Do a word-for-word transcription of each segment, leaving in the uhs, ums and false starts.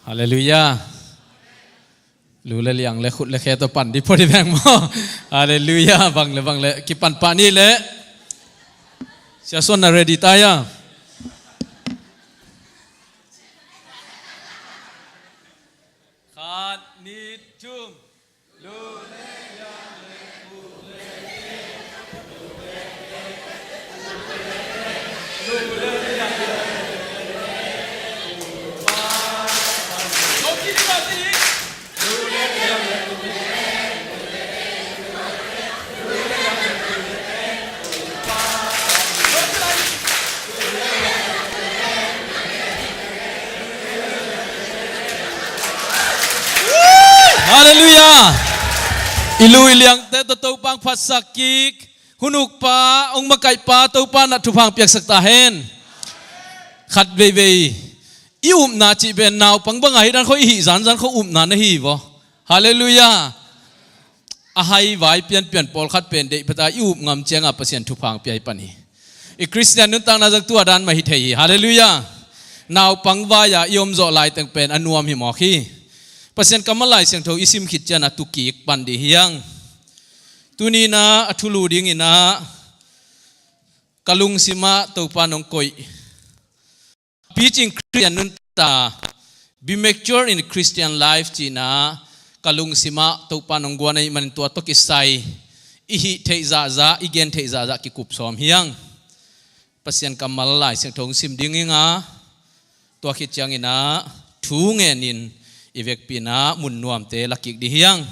Halleluiah. Lu le liang le khut le khe tawh pan dih phot dih veng maw? Halleluiah. Bang le bang le kipan pah ni le. Sia Suan na ready ta hia? Khat, nih, thum. Halleluiah. I lu i liangte tawh Topa hong phatsak kik. Hun ukpa, hong makaihpa Topa in thupha hong piaksak ta hen. Khat veivei i upna cih pen naupang banga hi dan khawng i hih zanzan khawng upna na hi vaw. Halleluiah. A hai vai pianpian pawlkhat pen deih phet a i up ngam cianga Pasian thupha hong pia hi pan hi. I Khristian nuntakna zong tua dan mah hi thei hi. Halleluiah. Naupang vai-a i om zawh laiteng pen a nuam hi mawk hi. Pasian kammal Lai Siangtho i sim khit ciangin a tu kik pan dih hi hang. Tuni-in ah a thulu dingin ah ka lungsim ah Topa in hong koih. Picing Khristian nuntakna, be mature in Christian life cihna ka lungsim ah Topa in hong guan ahih manin tua tawh kisai i hih theih zahzah, i gen theih zahzah kikup sawm hi hang. Pasian kammal Lai Siangtho hong sim ding hi ing a, tua khit ciangin ah thu ngenin i vekpi-in ah mun nuamte la kik dih hi hang.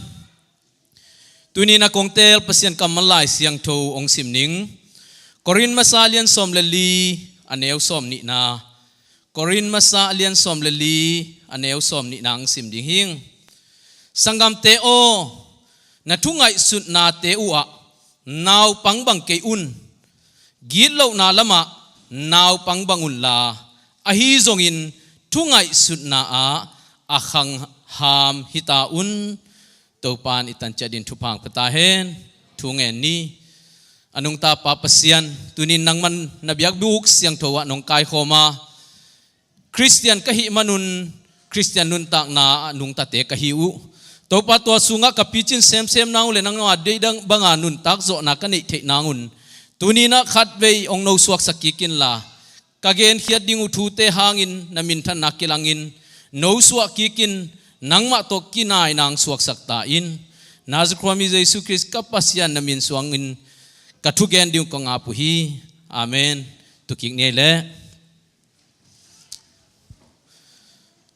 Tuni-in ah kong teel Pasian kammal Lai Siangtho hong sim ning. Korin masa a lian sawm le li, a neu sawm nihna. Korin masa a lian sawm le li, a neu sawm nihna hong sim ding hi ing. Sanggamte aw, na thu ngaihsutnate uhah naupang bang kei un. Gitlohna lamah naupang bang unla, ahi zongin thu ngaihsutna ah a khangham hi ta un. Topa in i tan ciat dingin thupha hong pia ta hen. Thu ngen ni. A nungta Pa Pasian, tuni-in nangman na biakbuk siangtho ah nong kaikhawm a, Khristian ka hih manun Khristian nuntakna ah nungtate ka hi uh. Topa, tua sungah ka picin semsem nang uh le nangma deih dang banga nuntak zawhna ka neih theih nangun, tuni-in ah khatvei hong nosuaksak kik inla, ka genkhiat ding uh thute hangin na minthanna kilangin nosuah kikin nangmah tawh kinaina hong suaksak ta in. Nazareth khuami Jesu Khrist ka Pasian na min suangin ka thugen ding uh kong ap uh hi. Amen. Tu kik ni ei leh.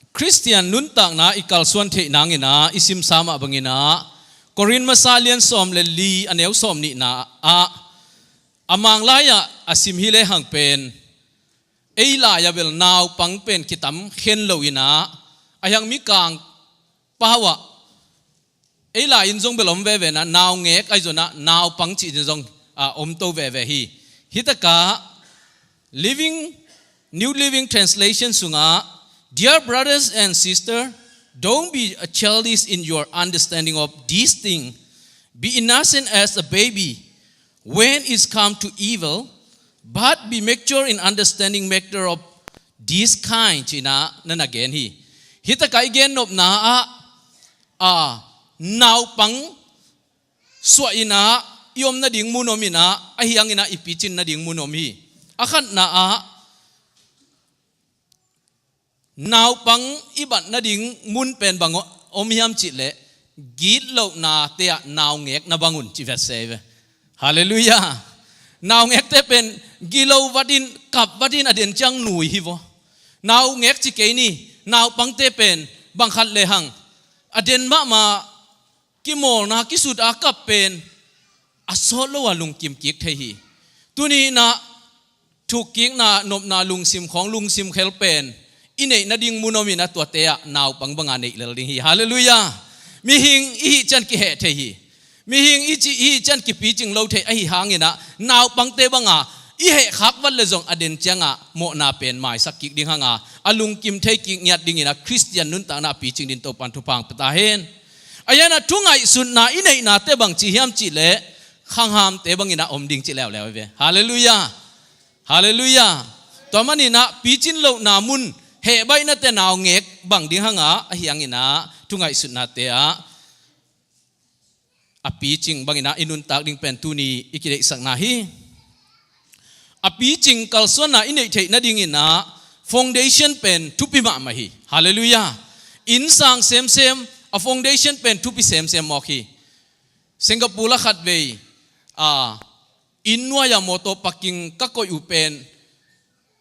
Khristian nuntakna i kalsuan theih nangin ah i simsa mah bangin ah Korin masa a lian sawm le li, a neu sawm nihna ah, a Manglai-ah a sim hi lehang pen, ei lai-ah bel naupang pen kitam khen lo-in ah, a hiang Mikang pau-ah ei lai-in zong bel om veve-in ah, naungek ahi zongin ah naupang cih zong, ah, om to veve hi. Hi takah Living, New Living Translation sungah, "Dear brothers and sisters, don't be a childish in your understanding of this thing. Be innocent as a baby when it's come to evil, but be mature in understanding matter of this kind," ci-in ah na na gen hi. Hi takah i gen nopna ah, a, naupang suah in ah i om nading mun om in ah, a hiang in ah i picin nading mun om hi. A khatna ah, naupang i bat nading mun pen bang om hiam cih leh, gitlohnate ah naungek na bang un ci vet se ve. Halleluiah. Naungekte pen gilo vat in, kap vat in a den ciang nui hi vaw. Naungek ci kei ni, naupangte pen bang khat lehang a den mahmah kimawlna kisut a kap pen a sawt lo a lungkim kik thei hi. Tuni-in ah thukkikna, nopna lungsim khawng, lungsim khel pen i neih nading mun om in ah, tuate ah naupang banga neih lel ding hi. Halleluiah. Mihing i hih ciang kiheh thei hi. Mihing i cih i hih ciang kipicing lo thei ahi hangin ah, naupangte banga i heh khak vat leh zong a den ciangah mawhna pen maisak kik ding hang a, a lungkim thei kik ngiat dingin ah Khristian nuntakna ah picing dingin Topa in thupha hong pia ta hen. A hiang ah thu ngaihsutna i neihnate bang ci hiam cih leh, khanghamte bangin ah om ding ci leuleu hi ve. Halleluiah. Halleluiah. Tua manin ah picin lohna mun, hehbaihnate naungek bang ding hang a, ahi hangin ah thu ngaihsutnate ah a picing bangin ah i nuntak ding pen tuni i kideihsakna hi. A picing kalsuanna i neih theih nadingin ah foundation pen thupi mahmah hi. Halleluiah. Inn sang semsem a foundation pen thupi semsem mawk hi. Singapore ah khatvei a inn nuai-ah mawtaw parking ka koih uh pen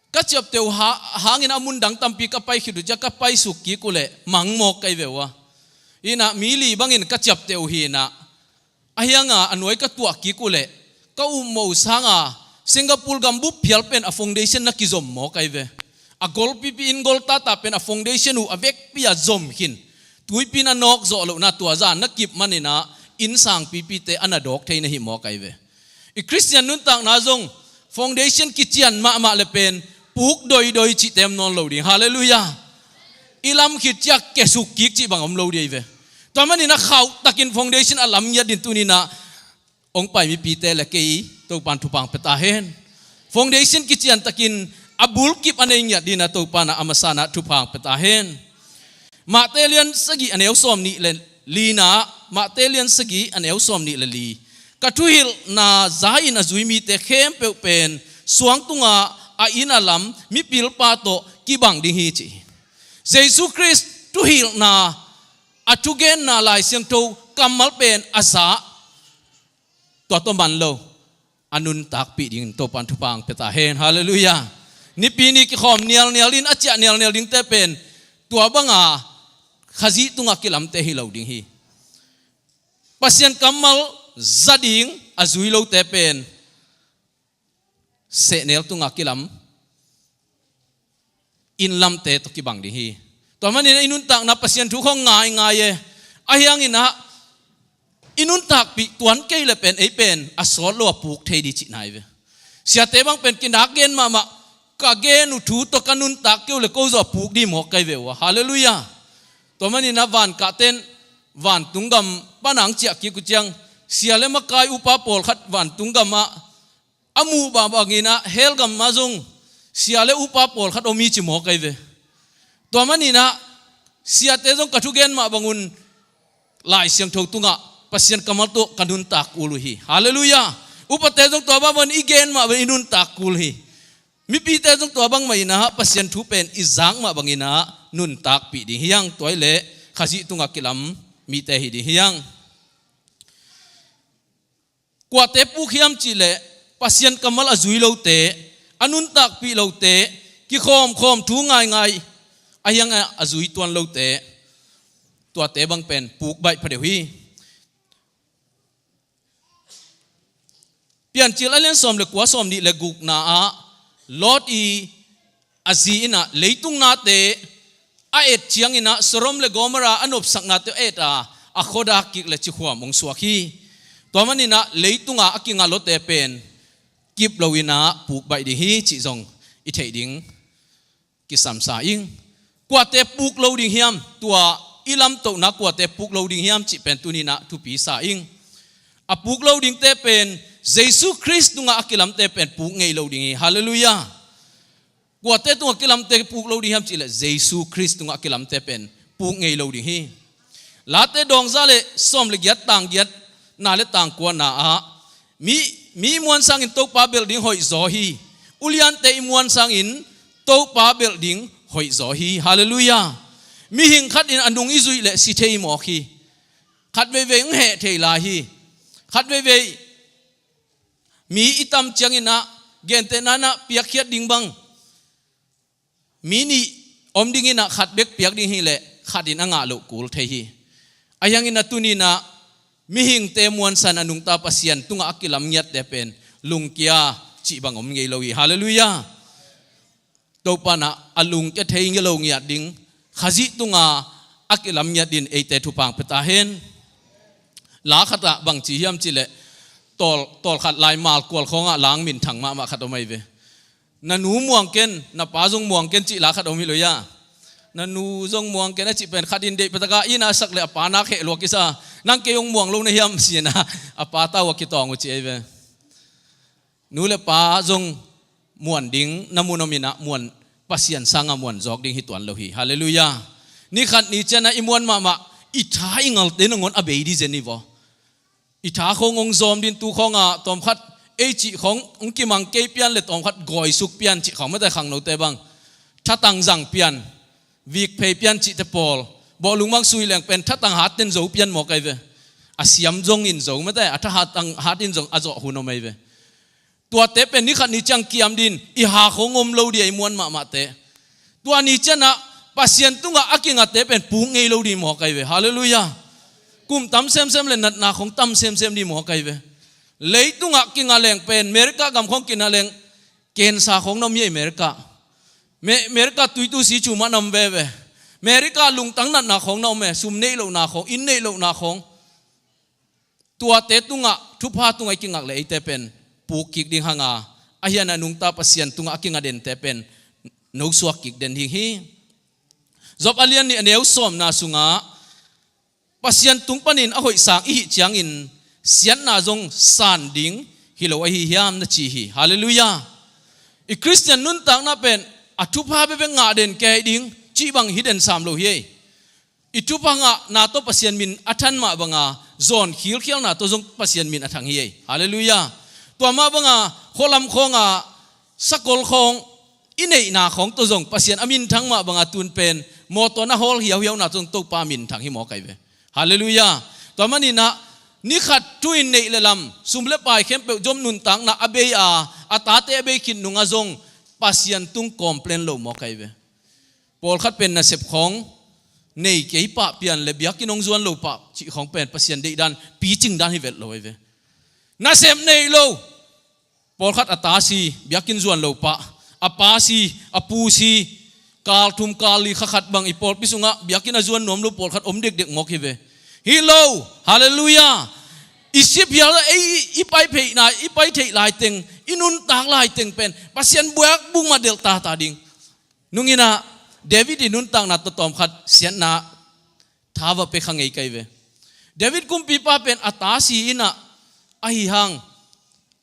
ka ciapteh uh ha-, hangin a mun dang tampi ka pai khit uh ciang ka paisuk kik uh leh mang mawk ka hi ve uh a. Hi-in ah mi li bangin ka ciapteh uh hi-in ah, ahi hang a a nuai ka tuah kik uh leh ka upmawh uh sang a Singapore gambup phial pen a foundation na kizom mawk ka hi ve. A golpipi, inn gol tata pen a foundation uh a vekpi-a zom khin, tuipi na nawk zawh lohna tua zah na kip manin ah inn sang pipite a na dawk thei na hi mawk ka hi ve. I Khristian nuntakna zong foundation kician mahmah le pen puk doidoi cihte om nawn lo ding. Halleluiah. I lam khit ciang kesuk kik cih bang om lo ding hi ve. Tua manin ah khauhtakin foundation a lam ngiat ding tuni-in ah hong pai mipite le kei Topa'n thupha pia ta hen. Foundation kiciantakin a bulkip a nei ngiat dingin ah Topa'n ah a masa-in ah thupha pia ta hen. Matthai lian sagih a neu sawmnih le li-na, Matthai lian sagih a neu sawmnih le li. Ka thuhilhna za-in a zui mite khempeuh pen suang tungah a inn a lam mipilpa tawh kibang ding hi ci hi. Jesu Khrist thuhilhna, a thugenna, Lai Siangtho kammal pen a za, tua tawh man lo, a nuntakpih dingin Topa'n thupha pia ta hen. Halleluiah. Nipi ni kikhawm nialnial in a ciah nialnial dingte pen tua banga Khazih tungah kilamte hi lo ding hi. Pasian kammal za ding a zui lote pen sehnel tungah kilam inn lamte tawh kibang ding hi. Tua manin ah i nuntakna Pasian thu khawng ngaingai e. Ahi hangin ah i nuntakpih tuan kei le pen ei pen a sawt lo a puk thei ding cihna hi ve. Siate bang pen kinak gen mahmah, ka gen uh thu tawh ka nuntak kei uh le ko zawh a puk ding mawk ka hi ve uh a. Halleluiah. Tua manin ah vankahte in vantung gam pan a hong ciah kik uh ciang sia le makai upa pawlkhat vantung gamah a muh mah bangin ah hell gam mah zong sia le upa pawlkhat om hi ci mawk ka hi ve. Tua manin ah siate zong ka thugen mah bangun Lai Siangtho tungah Pasian kammal tawh ka nuntak kul uh hi. Halleluiah. Upate zong tua mah bangun i gen mah bangin i nuntak kul hi. Mipite zong tua bang mah in ah Pasian thu pen i zak mah bangin ah nuntakpih ding hi hang. Tua hi leh Khazih tungah kilam mite hi ding hi hang. Kuate puk hiam cih leh Pasian kammal a zui lote, a nuntakpih lote, kikhawmkhawm thu ngaingai, ahi hang a zui tuan lote, tuate bang pen puk baih phadeuh hi. Piancil a lian sawm le kua, sawmnih le gukna ah Lot i a zi in ah leitung nate a et ciangin ah Sodom le Gomorrah a nopsaknate a et a, a khuadak kik le cikhuam hong suak hi. Tua manin ah leitungah a kinga lote pen kip loin ah puk baih ding hi cih zong i theih ding kisamsa ing. Kuate puk lo ding hiam, tua i lamtohna kuate puk lo ding hiam cih pen tuni-in ah thupi sa ing. A puk lo dingte pen Jesu Khrist tungah a kilamte pen puk ngei lo ding hi. Halleluiah. Kuate tungah kilamte puk lo ding hiam cih leh Jesu Khrist tungah a kilamte pen puk ngei lo ding hi. Late dawng za le sawm le giat, tang giatna le tang kuana ah mi, mi muan sangin Topa belh ding hoih zaw hi. Uliante i muan sangin Topa belh ding hoih zaw hi. Halleluiah. Mihing khat in a nung i zuih leh si thei mawk hi. Khat veivei hong heh thei lai hi. Khat veivei mi i tam ciangin ah gentehna in ah piakkhiat ding bang mi nih om dingin ah khat bek piak ding hi leh khat in a ngah loh kul thei hi. Ahi hangin ah tuni-in ah mihingte muansan a nungta Pasian tungah a kilam ngiatte pen lungkia cih bang om ngei lo hi. Halleluiah. Topa in ah a lungkia thei ngei lo ngiat ding, Khazih tungah a kilam ngiat dingin eite thupha pia ta hen. La khatah bang ci hiam cih leh tawl, tawl khat laimal kual khawngah lang minthang mahmah khat om ahi ve. Na nu muang ken, na pa zong muang ken cih la khat om hi lo ia. Na nu zong muang ken a cih pen khat in deih pia tak a inn ah a sak leh a pa nak heh lua kisa. Nang kei hong muang lo na hiam ci-in ah a pa tau a kitawng uh ci ahi ve. Nu le pa zong muan ding na mun om in ah muan Pasian sanga muan zawk ding hi tuan lo hi. Halleluiah. Ni khat ni ciangah i muan mahmah, i tha i ngalte nangawn a bei dih zen hi vaw. I tha khawng hong zawm ding, tu khawngah tawmkhat ei cih khawng hong kimang kei pian le tawmkhat gawisuk pian cih khawng mate, khangnote bang thatang zang pian, vikphei pian cihte pawl, bawhlung bang sui leng pen thatang hat ten zo pian mawk ahi ve. A siam zongin zo mate, a tha hatang hat in zong a zawh hun om ahi ve. Tuate pen ni khat ni ciang kiam ding, i ha khawng om lo dih a i muan mahmahte. Tua ni ciangah Pasian tungah a kingate pen puk ngei lo dih mawk ahi ve. Halleluiah. Kum tam semsem le natna khawng tam semsem dih mawk ahi ve. Leitungah kinga leng pen, America gam khawng kinga leng, cancer khawng na om hi America. Me-, America tuitu si cu mah na om veve. America lungtang natna khawng na om e, sum neih lohna khawng, inn neih lohna khawng. Tuate tungah, thupha tungah i kingak le eite pen puk kik ding hanga, ahi hang a nungta Pasian tungah a kinga dente pen nosuak kik den ding hi. Job a lian nih a neu sawmna sungah, Pasian tung panin a hoih sang i hih ciangin siatna zong san ding hi lo ahi hiam na ci hi. Halleluiah. I Khristian nuntakna pen a thupha bekbek ngah den kei ding cih bang hi den sam lo hi. I thupha ngahna tawh Pasian min a thang mah banga, zawn khilkhialna tawh zong Pasian min a thang hi. Halleluiah. Tua mah banga khualam khawngah sakol khawng, i neihna khawng tawh zong Pasian a min thang mah banga tun pen mawtaw na hawl hiauhiauna tawh zong Topa min thang hi mawk ahi ve. Halleluiah. Tua maninah ni khat thu-in neih le lam, sum le pai khempeuh zom nuntakna a bei a, a tate a bei khit nungah zong Pasian tung complain lo mawk ahi ve. Pawlkhat pen nasep khawng nei kei pah pian le biakinn hong zuan lo pah cih khawng pen Pasian deihdan, picing dan hi vet lo ahi ve. Nasep nei lo. Pawlkhat a ta si, biakinn zuan lo pah, a pa si, a pu si, kal thum kal li kha khat bang i pawlpi sungah biakinn a zuan nuam lo pawlkhat om dekdek mawk hi ve. Hi lo. Halleluiah. I si phial ei i pai theihna, i pai theih laiteng, i nuntak laiteng pen Pasian biakbuk mah delh tata ding. Nunginah David i nuntakna tawh tawmkhat siatna tha va pia kha ngei ka hi ve. David kumpipa pen a ta si inah, ahi hang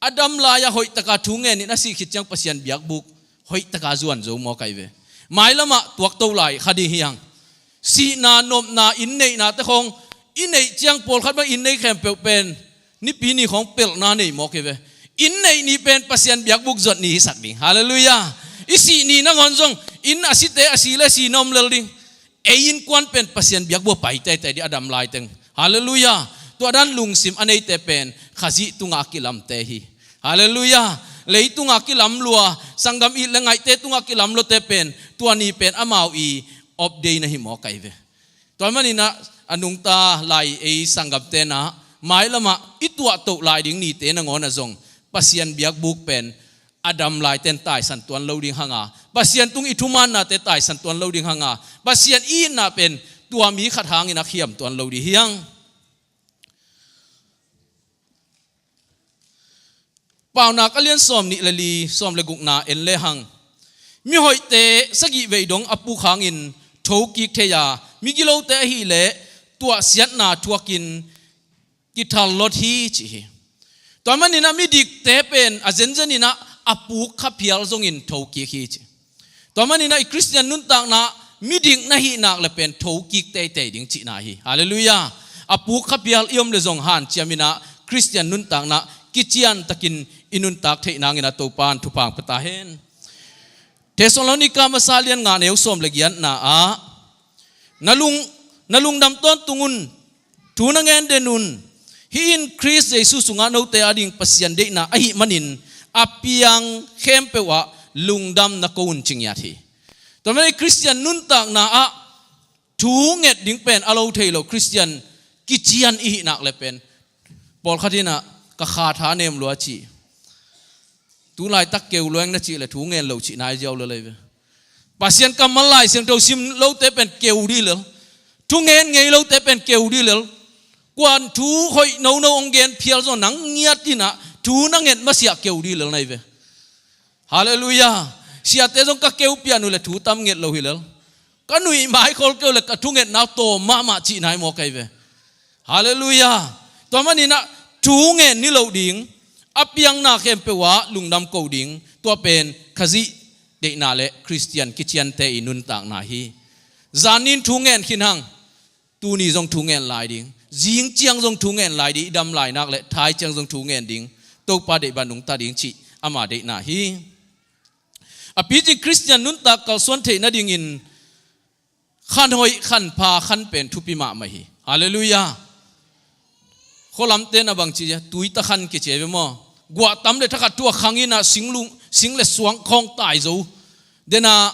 a dam lai-ah hoihtaka thu ngenin a sih khit ciang Pasian biakbuk hoihtaka zuan zo mawk ahi ve. Mailamah tuakto lai kha ding hi hang. Sihna, nopna, inn neihnate khawng i neih ciang pawlkhat bang inn nei khempeuh pen nipi ni khawng pelhna nei mawk hi ve. Inn neih ni pen Pasian biakbuk zuat ni hisak ding. Halleluiah. I sih ni nangawn zong inn a site a si le si na om lel ding. Ei innkuan pen Pasian biakbuk pai teitei dih a dam laiteng. Halleluiah. Tua dan lungsim a neite pen Khazih tungah a kilamte hi. Halleluiah. Leitungah a kilam lua, sanggam it le ngaihte tungah a kilam luate pen tua ni pen amau i off day na hi mawk ahi ve. Tua maninah a nungta lai ei sanggamte nah mailamah i tuahtoh lai ding nite nangawnah zong Pasian biakbuk pen a dam laiten taisan tuan lo ding hanga, Pasian tung i thumannate taisan tuan lo ding hanga, Pasian i itna pen tua mi khat hangin a khiam tuan lo ding hi hang. Paunak a lian sawm nih le li, sawm le gukna en lehang, mihoihte sagih vei dong a puk hangin thokik thei a, migilote ahileh tuahsiatna thuakin kithallot hi ci hi. Tua maninah midikte pen a zenzeninah a puk kha phial zongin thokik hi ci. Tua maninah i Khristian nuntakna midik na hih nak le pen thokik teitei ding cihna hi. Halleluiah. A puk kha phial i om le zong hanciaminah Khristian nuntakna kiciantakin i nuntak theih nanginah Topa in thupha pia ta hen. Thessalonika masa lian nga neu sawm le giatna ah, na lung, na lungdam tawntung un, thu na ngen den un. Hih in Khrist Jesu sungah note ading Pasian deihna ahih manin a piang khempeuh ah lungdam na ko un ci ngiat hi. Tua manin Khristian nuntakna ah thu nget ding pen a lo thei lo Khristian kician i hih nak le pen pawlkhat inah ka kha tha nem lua ci. Tulaitak keu lueng na cih le thu ngen lo cih nai ziau lel ahi ve. Pasian kammal Lai Siangtho sim lote pen keu dih lel. Thu ngen ngei lote pen keu dih lel. Kuan thu hoih nono hong gen phial zong nang ngiat inah thu na nget masiah keu dih lel na hi ve. Halleluiah. Siate zong ka keu pian uh le thu tam nget lo hi lel. Ka nuih maikhol keu le ka thungetna uh tawm mahmah cih nai mawk ahi ve. Halleluiah. Tua maninah thu ngen ni loh ding, a piangna khempeuh ah lungdam ko ding, tua pen Khazih deihna le Khristian kiciante i nuntakna hi. Zanin thu ngen khin hang, tuni zong thu ngen lai ding, zing ciang zong thu ngen lai ding, i dam lai nak le thai ciang zong thu ngen ding, Topa deih bang nungta ding cih ama deihna hi. A picing Khristian nuntak kalsuan theih nadingin khan hoih, khan pha, khan pen thupi mahmah hi. Halleluiah. Khualamte na bang ci, tuita khan kici ve maw? Guah tam le thakhat thu a khang in ah sing lung, sing le suang khawng tai zo. Dena,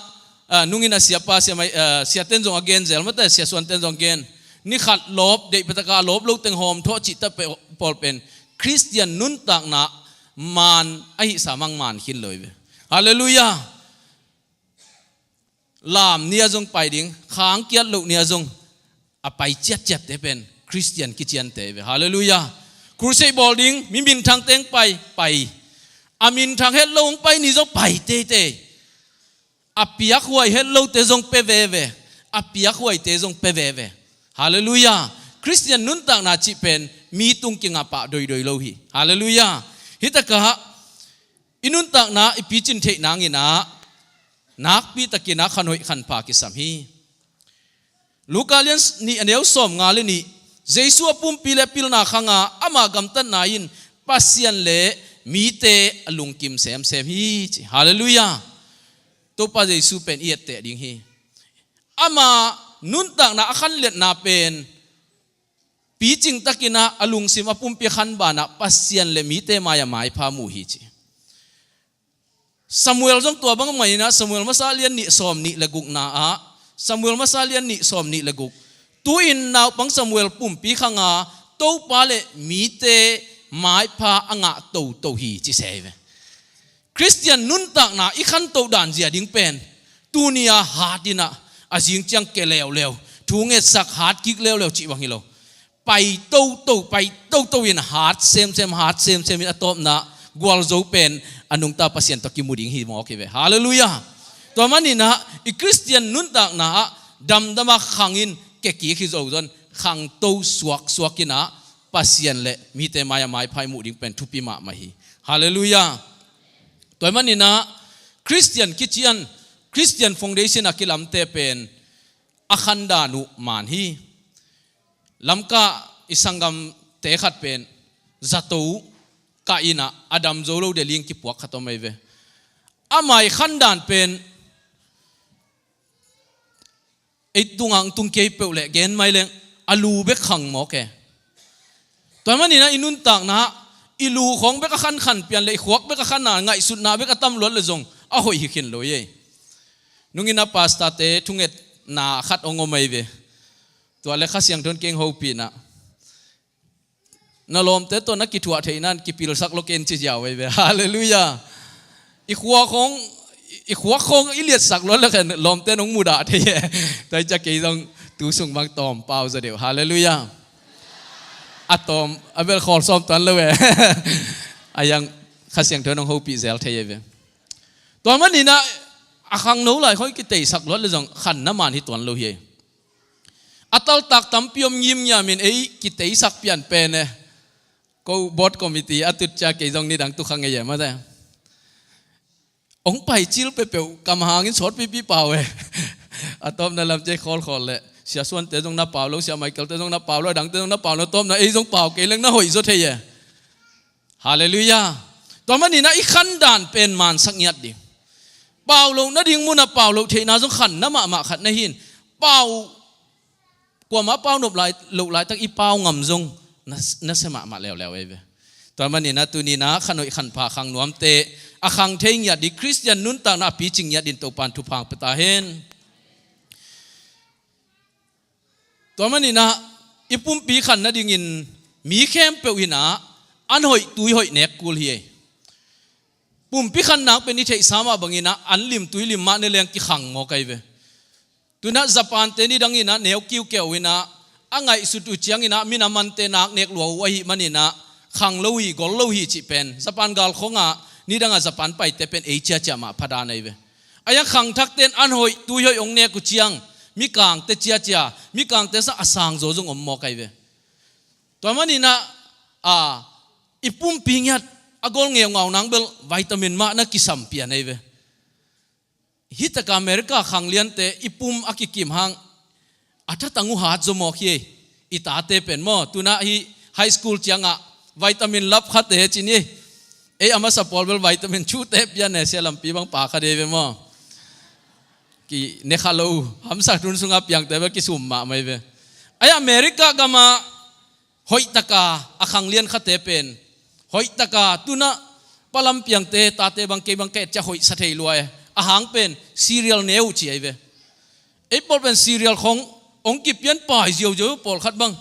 ah, nungin a siapa, siamai, ah, siaten zong a gen zel mate, sia suanten zong gen. Ni khat lawp, deih pia taka lawp lo teng hawm thawh cih ta pe, pawl pen Khristian nuntakna maan ahi sa mang maan khin lo hi ve. Halleluiah. Lam ni a zong pai ding, khang kiat loh ni a zong a pai ciatciatte pen Khristian kiciante hi ve. Halleluiah. Crusade bawl ding, mi minthang teng pai, pai. A minthang het lo hong pai ni zong pai teitei. A piakhuai het lote zong pe veve. A piakhuaite zong pe veve. Halleluiah. Khristian nuntakna cih pen mi tung kingah pah doidoi lo hi. Halleluiah. Hi takah i nuntakna i picin theih nangin ah nakpi takin ah khan hoih khan pha kisam hi. Luka lian nih a neu sawmnga le nih, Jesu a pumpi le pilna khanga ama gamtatna in Pasian le mite a lungkim semsem hi ci. Halleluiah. Topa Jesu pen i etteh ding hi. Ama nuntakna a khanletna pen picing takin ah a lungsim a pumpi khan banah Pasian le mite mai-ah maipha mu hi ci. Samuel zong tua bang mah in ah, Samuel masa lian nih sawm nih le gukna ah, Samuel masa lian nih sawm nih le guk. Tu-in naupang Samuel pumpi khanga Topa le mite maipha a ngah toto hi ci se hi ve. Khristian nuntakna i khantoh dan zia ding pen tuni a hat in ah, a zing ciang ke leuleu, thu ngetsak hat kik leuleu cih bang hi lo. Pai toto, pai toto in hat semsem, hat semsem in a tawpna gualzo pen a nungta Pasian tawh kimu ding hi mawk hi ve. Halleluiah. Tua manin ah i Khristian nuntakna ah damdam a khang in ke kik hi zo zong khangto suaksuak in ah Pasian le mite mai-ah maipha i muh ding pen thupi mahmah hi. Halleluiah. Tua manin ah Khristian kician, Khristian foundation a kilamte pen a khandan uh maan hi. Lamka i sanggamte khat pen zato kah in ah a dam zo lo Delhi-in kipuak khat om ahi ve. Ama i khandan pen ei tungah hong tung kei peuh leh gen mai leng a lu bek khang mawk e. Tua manin ah i nuntakna ah i lu khawng bek a khankhan pian le i khuak bek a khan a ngaihsutna bek a tam luat le zong a hoih hi khin lo hi ei. Nungin ah pastorte thungetna khat hong om ahi ve. Tua le Kha Siangtho in keng hopih in ah, na lawmte tawh na kithuah theih nan kipilsak lo ken ci ziau ahi ve. Halleluiah. I khuak khawng, i khuak khawng i liatsak luat le khen lawmte nong mudah thei e. Tua hi ciah kei zong tu sung bang tawm pau zaw deuh. Halleluiah. A tawm a bel khawl sawm tuan lo e. A yang Kha Siangtho nong hopih zel thei ahi ve. Tua manin ah a khangno lai khawng i kiteisak luat le zong khanna maan hi tuan lo hi ei. A taltak tampi om ngimngiam in ei kiteisak pian pen e. Ko board committee a tut ciah kei zong nidang tu kha ngei e mate. Hong pai cil peuhpeuh kam hangin sawt pipi pau e. A tawpna lam ciah khawlkhawl le sia suante zong na pau lo, sia Michaelte zong na pau lo, a dangte zong na pau lo, a tawpna ei zong pau kei leng na hoih zaw thei e. Halleluiah. Tua manin ah i khandan pen mansak ngiat ding. Pau loh nading munah pau loh theihna zong khanna mahmah khat na hi in. Pau, kuamah pau nop lai, loh laitak i pau ngam zong na, nasia mahmah leuleu ahi ve. Tua manin ah tuni in ah khan hoih khan pha khang nuamte a khang thei ngiat ding, Khristian nuntakna a picing ngiat ding Topa'n thupha hong pia ta hen. Tua manin ah i pumpi khan nadingin mi khempeuh in ah an hoih tui hoih nek kul hi ei. Pumpi khan nang pen i theihsa mah bangin ah an lim tui lim mah ne leng kikhang mawk ahi ve. Tu-in ah Japan-te nidang in ah neu kiukiau in ah a ngaihsut uh ciangin ah minamante nak nek lua uh ahih manin ah khang lo hi, gol lo hi cih pen Japan gal khawngah nidangah Japan paite pen ei ciacia mah phadan ahi ve. A yang khangthakte in an hoih tui hoih hong nek uh ciang mikangte ciacia, mikangte sang a sang zaw zong om mawk ahi ve. Tua manin ah, a, i pumpi ngiat a gol ngeungau nang bel vitamin mah na kisam pian ahi ve. Hih taka America khangliante i pum a kikim hang a thatang uh hat zaw mawk hi. I tate pen maw, tunah hih high school ciangah vitamin lap khate ci ni. Ei a masa pawl bel vitamin chute pian ne, sia lampi bang pa kha dei ve maw. Ki ne kha lo uh, hamsa tun sungah piangte bel kisum mahmah hi ve. Ai America gamah hoihtaka a khanglian khate pen, hoihtaka tunah palam piangte tate bang kei bang ka et ciah hoihsa thei lua e. Ahang pen cereal ne uh ci ahi ve. Ei pawl pen cereal khong ong kipian pai ziauziau, pawlkhat bang.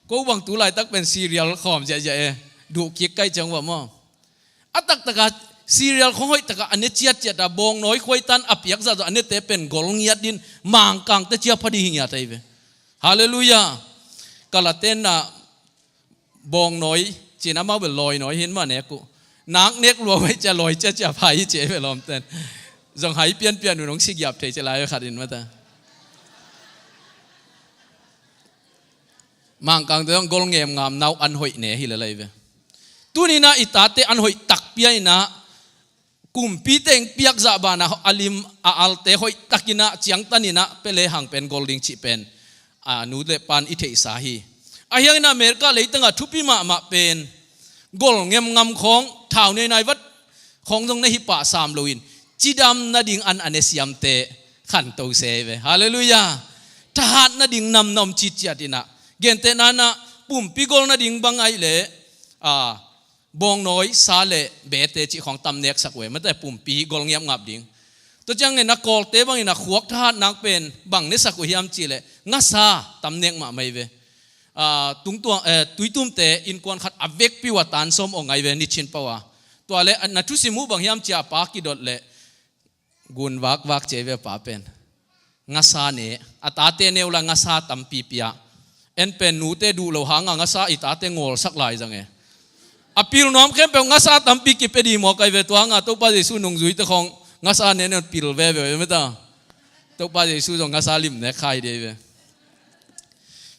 Ko bang tu laitak pen cereal khawm ziahziah e. Duh kik kai ciang uh a maw. A taktaka cereal khong hoihtaka a ne ciatciat a, bawngnawi khuaitan a piak zahzah a nete pen gol ngiat din, Mangkangte cia pha ding hi ngiat ahi ve. Halleluiah. Ka latenna bawngnawi cin amau bel lawinawi hin mah nek uh. Nak nek lua uh ahi cia lawi ciacia pha hi ci ahi ve lawmten. Zong hai pianpian uh nong sigiap thei ci lai ve khat in mata. Mangkangte zong gol ngemngam nau an hoih ne hi lel ahi ve. Tuninah i tate an hoih takpi a inah kumpi teng piakzah banah a lim a alte hoih takinah ciangtaninah pele hang pen gol ding cih pen a nu le pan i theihsa hi. Ahianginah America leitangah thupi mahmah pen gol ngemngam khawng, thau neinai vat khawng zong na hi pah sam loin cidam nading an a ne siamte khanto se ve. Halleluiah. Thahat nading namnam citciat inah, genteh nanah pumpi gol nading bang aih leh a bawngnawi sa le bete cih khawng tam neksak uh e, mate pumpi gol ngiapngap ding. Tua ciangin a Kawlte bangin a khuak thahat nak pen bang nesak uh hiam cih leh ngasa tam nek mahmah hi ve. A, tungtuang, eh, tuitumte innkuan khat a vekpi uh a tan sawm ong ahi ve, nichin pau a. Tua le na thusim uh bang hiam cia pa kidot leh gun vakvak cia hi ve pa pen. Ngasa ne, a tate neu la ngasa tampi pia. En pen nute duh lo hanga ngasa i tate ngawlsak lai zang e. A pil nuam khempeuh ngasa tampi kipia dih mawk ahi ve, tua hanga Topa Jesu nungzuite khawng ngasa ne ne pil veve mata. Topa Jesu zong ngasa lim nek kha hi dih ahi ve.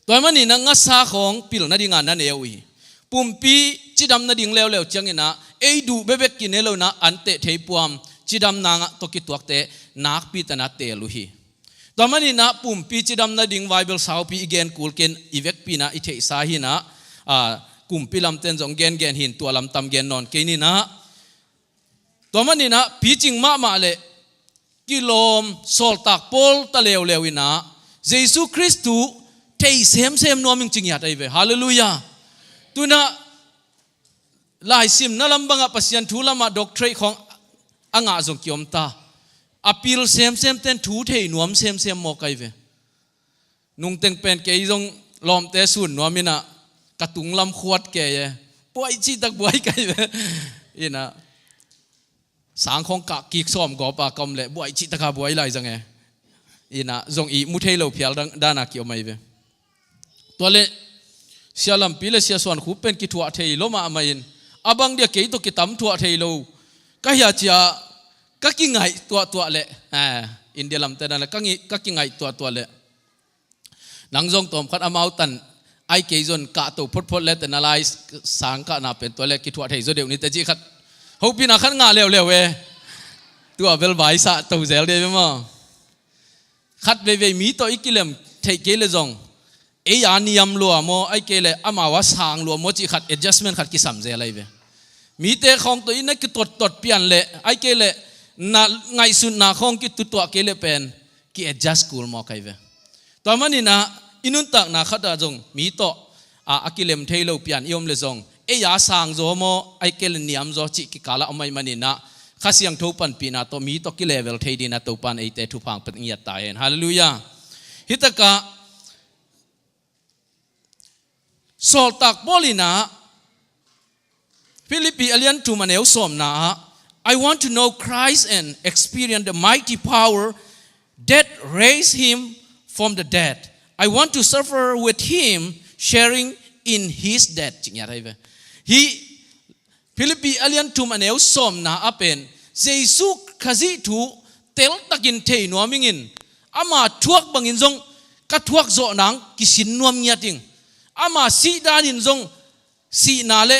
Tua maninah ngasa khawng pil nadinga na ne uh hi. Pumpi cidam nading leuleu cianginah ei duh bebek kine lo inah an teh thei puam, cidam nangah tawh kituakte nakpi tanah teel uh hi. Tua maninah pumpi cidam nading Bible saupi i gen kul ken i vekpi inah i theihsa hinah, a, kumpi lamten zong gengen hin tua lamtam gen nawn kei ninah. Tua maninah picing mahmah le kilawm sawltak pawl ta leuleu inah Jesu Khristu thei semsem nuam ing ci ngiat ahi ve. Halleluiah. Tunah laisimna lam bangah Pasian thu lamah doctorate khawng a ngah zong kiom ta. A pil semsem ten thu thei nuam semsem mawk ahi ve. Nungteng pen kei zong lawmte sun nuam inah ka tunglam khuat kei e. Buai cihtak buai kai ve. Inah sang khawng kah kik sawm gawpa ka om leh buai cihtaka buai lai zang e. Inah zong i mu thei lo phial dang, dana ki om ahi ve. Tua le sia lampi le sia suan khup pen kithuah thei lo mahmah in, a bang dia kei tawh kitam thuah thei lo ka hia cia ka kingaih tuahtuah leh, eh, India lamte dan le ka ngi-, ka kingaih tuahtuah leh. Nang zong tawmkhat amau tan ai kei zon kahto photphot le tena lai sang kahna pen tua le kithuah thei zaw deuh nite cih khat hopina khat ngah leuleu e. Tua bel vaisah to zel dei ve maw? Khat veivei mi tawh i kilem theih kei le zong ei a niam lua maw, ai kei le amau a sang lua maw cih khat adjustment khat kisam zel ahi ve. Mite khawng tawh i na kitottot pian le ai kei le na ngaihsutna khawng kitutuah kei le pen ki-adjust kul mawk ahi ve. Tua maninah i nuntakna khatah zong mi tawh a, a kilem thei lo pian i om le zong ei a sang zaw maw, ai kei le niam zaw cih kikalah om ahi maninah Kha Siangtho panpihna tawh mi tawh kilevel thei dinah Topan eite thupha pen ngiat ta hen. Halleluiah. Hitakah sawltak Paul inah Philippi a lian thum a neu sawmna ah, "I want to know Christ and experience the mighty power that raised him from the dead. I want to suffer with him, sharing in his death," ci ngiat ahi ve. Hih Philippi a lian thum a neu sawmna ah pen Jesu Khazih thu teltakin thei nuam ingin, ama thuak bangin zong ka thuak zawh nang kisin nuam ngiat ing. Ama sih danin zong sihna le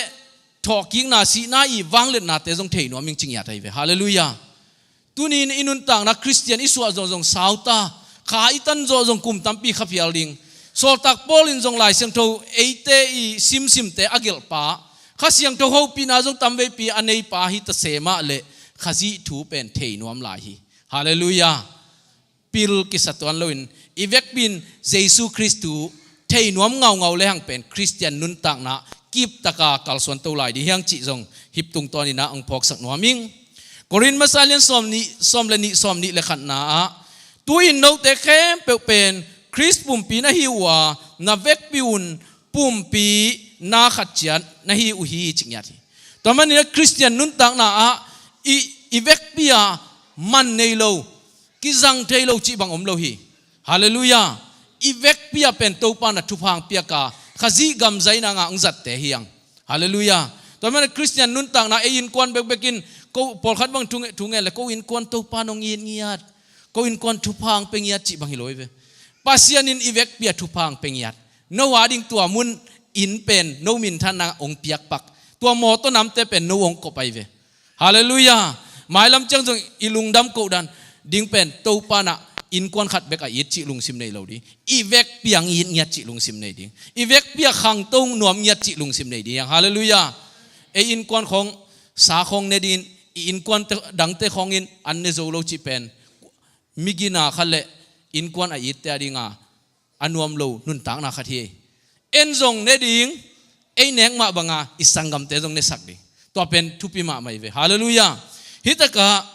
thawhkikna, sihna i vangliatnate zong thei nuam ing ci ngiat ahi ve. Halleluiah. Tuni-in i nuntakna Khristian i suah zawh zong sau ta, kha i tan zawh zong kum tampi kha phial ding. Sawltak Paul in zong Lai Siangtho eite i simsimte a gelh pa, Kha Siangtho hopihna zong tamveipi a nei pa hi ta se mah leh Khazih thu pen thei nuam lai hi. Halleluiah. Pil kisa tuan loin i vekpi in Jesu Khrist thu thei nuam ngaungau lehang pen Khristian nuntakna kiptaka kalsuan to lai ding hi hang cih zong hip tungtawnin ah hong phawksak nuam ing. Korin masa lian sawm nih, sawm le nih, sawm nih le khatna ah, tu-in note khempeuh pen Khrist pumpi na hi uh a, na vekpi un pumpi na khat ciat na hi uh hi, ci ngiat hi. Tua manin ah Khristian nuntakna ah i, i vekpi a man nei lo, kizang thei lo cih bang om lo hi. Halleluiah. I vekpi a pen Topa in ah thupha hong piak a, Khazih gam zaina ngah hong zatte hi hang. Halleluiah. Tua manin ah Khristian nuntakna ei innkuan bekbek in, ko pawlkhat bang thu nge, thu ngen leh ko innkuan Topa in hong it ngiat, ko innkuan thupha hong pia ngiat cih bang hi lo hi ve. Pasian in i vekpi a thupha hong pia ngiat. No a ding tua mun inn pen no minthanna hong piak pak. Tua mawtaw namte pen no hong kop ahi ve. Halleluiah. Mailam ciang zong i lungdam kohdan ding pen Topa in ah innkuan khat bek a it cih lungsim nei lo ding. I vekpi a hong it ngiat cih lungsim nei ding. I vekpi a khangto nuam ngiat cih lungsim nei ding hi hang. Halleluiah. Ei innkuan khawng sa khawng ne dingin, i innkuan te, dangte khawngin an ne zo lo cih pen mi gina khat le innkuan a itte a dinga a nuam lo nuntakna khat hi. En zong ne ding, ei nek mah banga i sanggamte zong nesak ding. Tua pen thupi mahmah hi ve. Halleluiah. Hi takah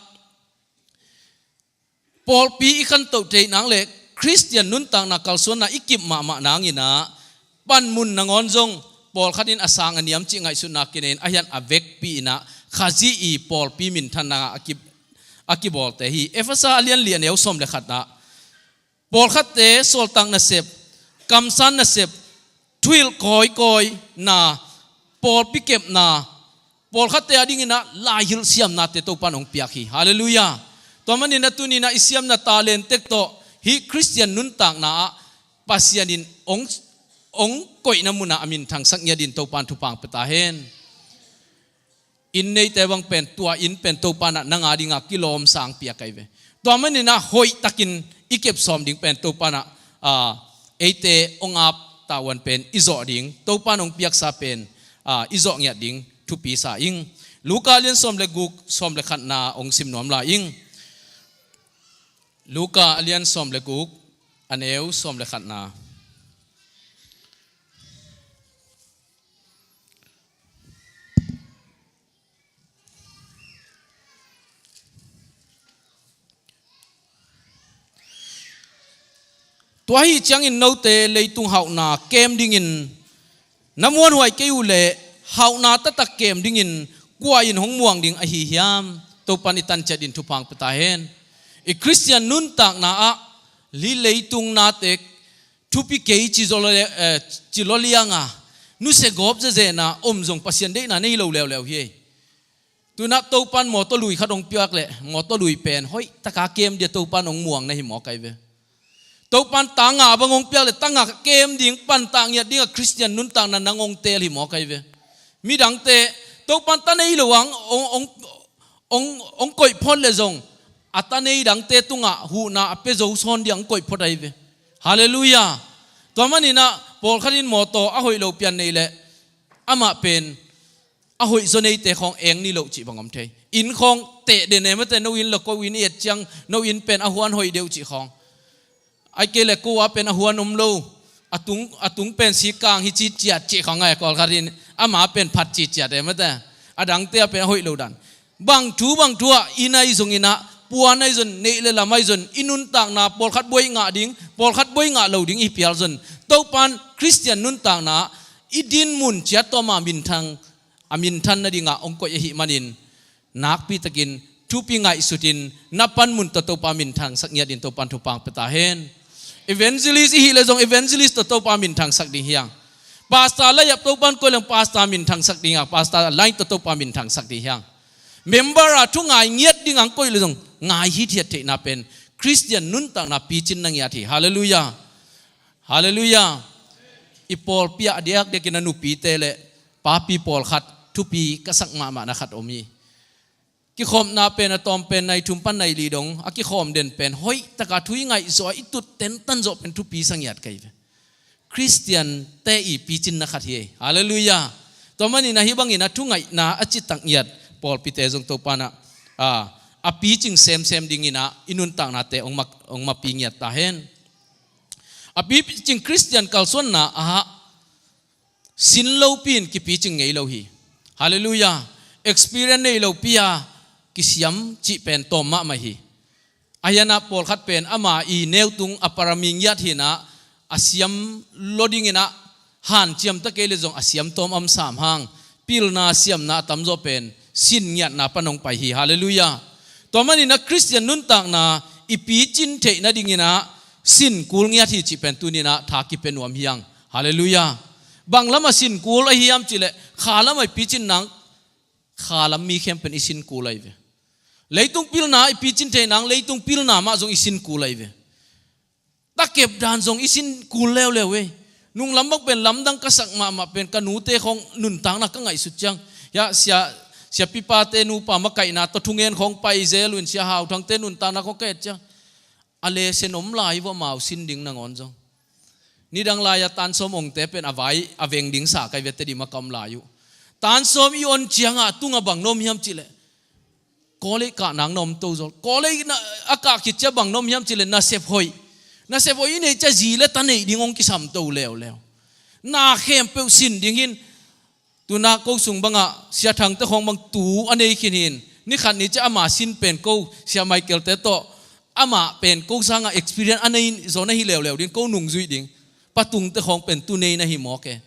pawlpi i khantoh theih nang le Khristian nuntakna kalsuanna i kip mahmah nangin ah panmun nangawn zong pawlkhat in a sang a niam cih ngaihsutna kinei in, a hian a vekpi in ah Khazih i pawlpi minthanna a ki, a kibawlte hi. Efesa a lian li a neu sawm le khat ah pawlkhatte sawltak nasep, kamsan nasep, thuhilh kawikawi na, pawlpi kepna, pawlkhatte a dingin ah laihilh siamnate Topa in hong piak hi. Halleluiah. Tua manin ah tuni-in ah i siamna talent tek tawh hih Khristian nuntakna ah Pasian in hong, hong koihna munah a minthangsak ngiat in Topa in thupha hong pia ta hen. Inn neite bang pen, tua inn pen Topa in ah nang a dinga kilawmsa hong piak ahi ve. Tua manin ah hoihtakin i kep sawm ding pen Topa in ah, ah, eite hong ap tavuan pen i zawh ding, Topa in hong piaksa pen, ah, i zawh ngiat ding thupi sa ing. Luka a lian sawm le guk, sawm le khatna hong sim nuam lai ing. Luka a lian sawm le guk, a neu sawm le khatna. Tua ahih ciangin note leitung hauhna kem dingin na muanhuai kei uh leh, hauhna taktak kem dingin kua in hong muang ding ahi hiam? Topa in i tan ciat in thupha hong pia ta hen. I Khristian nuntakna ah hih leitung nate thupi kei ci zaw le, eh, ci lua lianga nusia gawp zezen a om zong Pasian deihna nei lo leuleu hi. Tu-in ah Topa in mawtaw lui khat hong piak leh, mawtaw lui pen hoihtaka kem ding a Topa in hong muang na hi mawk ahi ve. Topa in ta nga bang hong piak leh, ta nga kem ding, pan ta ngiat ding a Khristian nuntakna nang hong teel hi mawk ahi ve. Midangte Topa in ta nei lo a hong, hong, hong, hong koih phot leh zong a ta nei dangte tungah huhna a pia zo sawn ding a hong koih phot ahi ve. Halleluiah. Tua manin ah pawlkhat in mawtaw a hoih lo pian nei leh, amah pen a hoih zaw neite khawng eng ni loh cih bang om thei. Inn khawng teh den e mate, no inn la ko inn i et ciang, no inn pen a huan hoih deuh cih khawng. Ahih kei leh ko a pen a huan om lo, a tung, a tung pen sikkang hi ciciat cih khawng, a pawlkhat in ama pen phat ciciat e mate. A dangte a pen a hoih lo dan. Bang thu bang thu ah inn ahi zongin ah, puan ahi zong, neih le lam ahi zong, i nuntakna pawlkhat buai ngah ding, pawlkhat buai ngah lo ding i hi phial zong, Topa in Khristian nuntakna i dinmun ciat tawh ama minthang, a minthan nadingah hong koih ahih manin, nakpitakin thupi ngaihsutin na panmun tawh Topa minthangsak ngiat in Topa in thupha hong pia ta hen. Evangelist i hih leh zong evangelist tawh Topa minthangsak ding hi hang. Pastor laiap Topa in koih leng pastor minthangsak ding hi hang, pastor line tawh Topa minthangsak ding hi hang. Member a thu ngai ngiat ding a hong koih leh zong ngai hithiat theihna pen Khristian nuntakna picin na ngiat hi. Halleluiah. Halleluiah. I pawlpi ah a diakdiakin a nupite le papi pawlkhat thupi ka sak mahmahna khat om hi. Kikhopna pen a tawm pen nai thum pan nai li dong a kikhawm den pen hoih taka thu i ngaih zawh a i tut tentan zawh pen thupi sa ngiat ka hi ve. Khristiante i picinna khat hi ei. Halleluiah. Tua manin a hih bangin a thungaihna a citak ngiat pawlpite zong Topa in ah, a, a picing semsem dingin ah i nuntaknate hong mak, hong makpi ngiat ta hen. A picing Khristian kalsuanna ah sin lopi in kipicing ngei lo hi. Halleluiah. Experience nei lopi a kisiam cih pen tawm mahmah hi. A hianah pawlkhat pen ama i neutung a parami ngiat hinah a siam lo dinginah hanciam ta kei le zong a siam tawm a om sam hang pilna siamna a tamzaw pen sin ngiatna pan hong pai hi. Halleluiah. Tua maninah Khristian nuntakna i picin theih nadinginah sin kul ngiat hi cih pen tuninah tha kipia nuam hi hang. Halleluiah. Bang lamah sin kul ahi hiam cihleh kha lamah i picin nang kha lam mi khempeuh in i sin kul ahi ve. Leitung pilna i picin thei nang leitung pilna mah zong i sin kul ahi ve. Takep dan zong i sin kul leuleu ei. Nunglam bang pen lamdang ka sak mahmah pen ka nute khawng nuntakna ka ngaihsut ciang. Hiah sia, sia pipate nupa makaihna tawh thungen khawng pai zel uh in sia hauthangte nuntakna khawng ka et ciang. A lesen om lai uh amau sin ding nangawn zong. Nidang lai-a tansawm ongte pen a vai a veng ding sa kai vete dih maka om lai uh. Tansawm i on ciangah tungah bang na om hiam cihleh kawlei kah nang na om to zawl. Kawlei a kah khit cia bang na om hiam cihleh nasep hoih. Nasep hoih i neih cia zi le ta neih ding hong kisam to leuleu. Na khempeuh sin ding hin. Tuna ko sung bangah sia thangte khawng bang tu a nei khin hin. Ni khat ni cia ama sin pen ko sia Michael te tawh ama pen ko sangah experience a nei zaw na hi leuleu ding ko nungzuih ding. Patungte khawng pen tu nei na hi mawk e.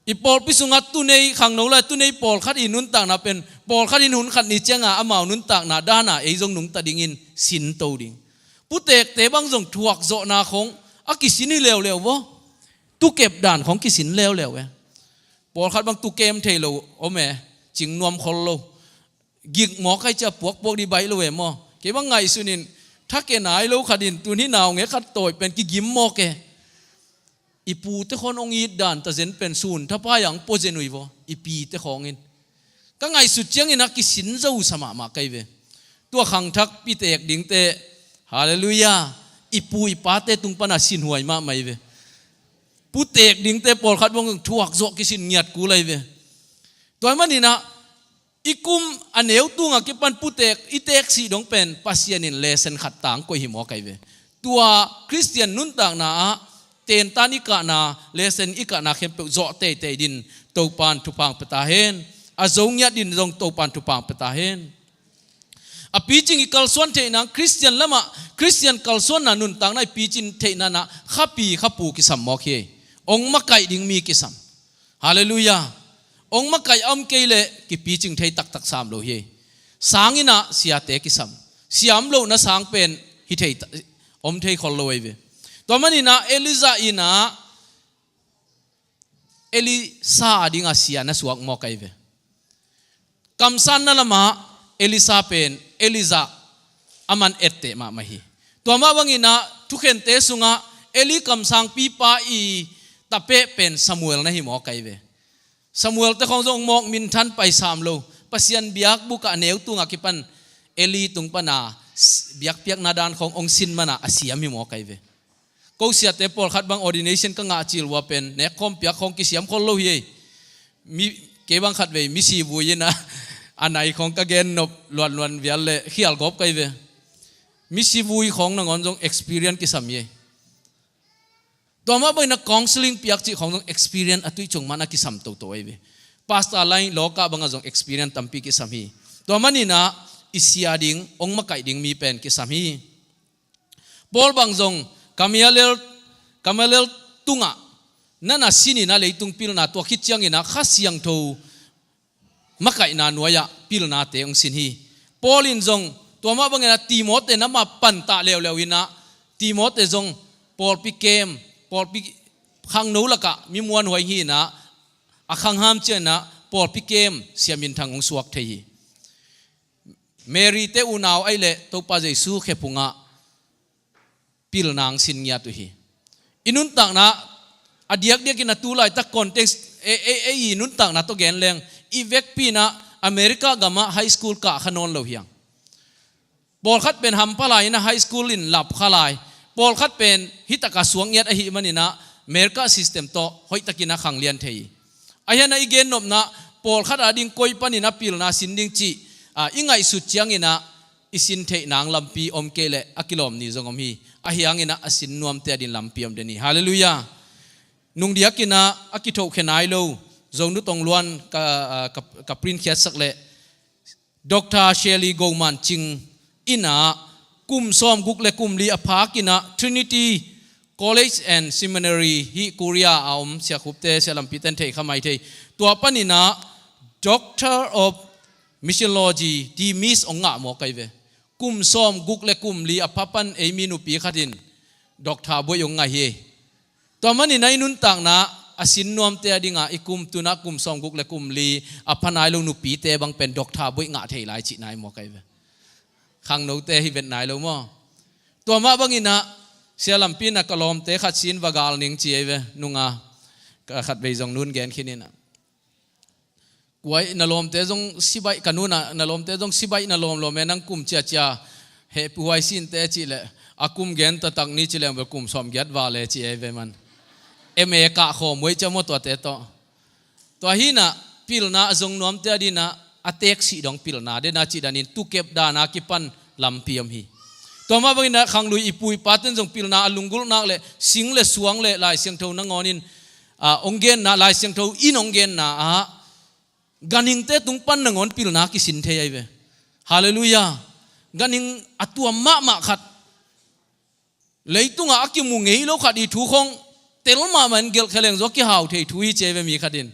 I pawlpi sungah tunei khangno lai tunei pawlkhat i nuntakna pen pawlkhat in hun khat ni cianga amau nuntakna dana ei zong nungta dingin sin to ding. Putekte bang zong thuak zawhna khawng a kisin hi leuleu vaw. Tukep dan khawng kisin leuleu e. Pawlkhat bang tukem thei lo om e. Cing nuam khol lo. Gik mawk ai cia puakpuak di baih lo e maw? Kei bang ngaihsun in thake nai lo khat in tun hi naunge khat tawi pen kigim mawk e. I pute khawng hong it dan ta zen pen sun thapai ang pua zen uh hi vaw i pite khawng in. Ka ngaihsut ciangin a kisin zo sa mahmah kai ve. Tua khangthak pitek dingte, halleluiah, i pu i pate tung pana sinhuai mahmah hi ve. Putek dingte pawlkhat bang thuak zawh kisin ngiat kul ahi ve. Tua maninah i kum a neu tungah kipan putek i teeksih dong pen Pasian in lesen khat tang koih hi maw kai ve. Tua Khristian nuntakna ah tentan i kahna lesen i kahna khempeuh zawh teitei din Topan thupha pia ta hen. A zo ngiat din zong Topan thupha pia ta hen. A picing i kalsuan theihna Khristian lamah Khristian kalsuanna nuntakna i picin theihna nah khapi khapu kisam mawk hi. Ong makaih ding mi kisam. Halleluiah. Ong makaih a om kei leh kipicing thei taktak sam lo hi. Sang innah siate kisam. Siam lohna sang pen hi thei ta, om thei khol lo ahi ve. Tua maninah Elijah innah Elisa a dingah sia na suak mawk ahi ve. Kamsanna lamah Elisa pen Elijah a man etteh mahmah hi. Tua mah banginah thukhente sungah Eli kamsangpipa i tapeh pen Samuel na hi mawk ahi ve. Samuel te khawng zong mawk minthan paisam lo. Pasian biakbukah neu tungah kipan Eli tung pana biakpiakna dan khawng ong sin mana a siam hi mawk ahi ve. Ko siate pawlkhat bang ordination ka ngah cil uh a pen nekkhawm piak khawng kisiam khol lo hi ei. Mi, kei bang khat vei misi vui innah a nai khawng ka gen nop luanluan vial le khial gawp kai ve. Misi vui khawng nangawn zong experience kisam hi ei. Tua mah bangin a counseling piak cih khawng zong experience a tuih cung mana kisam toto ahi ve. Pastor line lawkah bangah zong experience tampi kisam hi. Tua maninah i sia ding ong makaih ding mi pen kisam hi. Paul bang zong Gamaliel, Gamaliel tungah nana sininah leitung pilna tua khit cianginah Kha Siangtho makaihna nuai-ah pilnate hong sin hi. Paul in zong tua mah banginah Timote na mah pantah leuleu innah Timote zong pawlpi kem, pawlpi khangno lakah mi muanhuai hi innah a khangham cianginah pawlpi kem siaminthang hong suak thei hi. Mary te unau ahi leh Topa Jesu khephungah pilna hong sin ngiat uh hi. I nuntakna a diakdiakin a tu laitak context e, e, e, i nuntakna tawh gen leng i vekpi innah America gamah high school kah kha nawn lo hi hang. Pawlkhat pen hampha lai inah high school in lap kha lai. Pawlkhat pen hi takah suak ngiat ahih maninah America system tawh hoihtakinah khanglian thei hi. Ahi hanah i gennopna pawlkhat ading koi paninah pilna sin ding cih, ah, i ngaihsut cianginah i sin theih nang lampi om kei leh a kilawm ni zong om hi. Ahi hanginah a sin nuamte ading lampi om den hi. Halleluiah. Nungdiakinah a kithohkhia nai lo Zonu Tongluan ka, ah, ka, ka print khiatsak leh Doctor Shirley Goman Ching inah kum sawmguk le kum li a phakinah Trinity College and Seminary hi Korea a om siakhupte sialampite in thei kha mai thei. Tua paninah Doctor of Missiology, D Mis ong ngah mawk ahi ve. Kum sawmguk le kum li a pha pan ei mi nupi khat in Doctor buai ong ngah hi. Tua maninah i nuntakna a sin nuamte adinga i kum tunah kum sawmguk le kum li a pha nai lo nupite bang pen Doctor buai ngah thei lai cih nai mawk ahi ve. Khangnote hi vet nai lo maw? Tua mah banginah sialampi inah ka lawmte khat sin va gal ning ci ahi ve. Nunga ka khatvei zong nun gen khin inah, kuai na lawmte zong sibaih ka nunah, na lawmte zong sibaih na lawmlawm e, nang kum ciacia hehpih huai sinte cih leh a kum gen taktak ni ci leng bel kum sawmgiat val e ci ahi ve man. M A kah khawm uh ei cia maw tuate tawh. Tua hinah pilna a zong nuamte adinah a teeksih dong pilna dena cih danin tukep dana kipan lampi om hi. Tua mah banginah khanglui i pu i paten zong pilna a lunggulh nak le sing le suang le Lai Siangtho nangawnin, ah, ong genna, Lai Siangtho in ong genna ah ganhingte tung pan nangawn pilna kisin thei ahi ve. Halleluiah. Ganhing a tuam mahmah khat, leitungah a kimu ngei lo khat i thu khong tel mahmah in gelhkhia leng zong a kihau thei thu hi ci ahi ve mi khat in.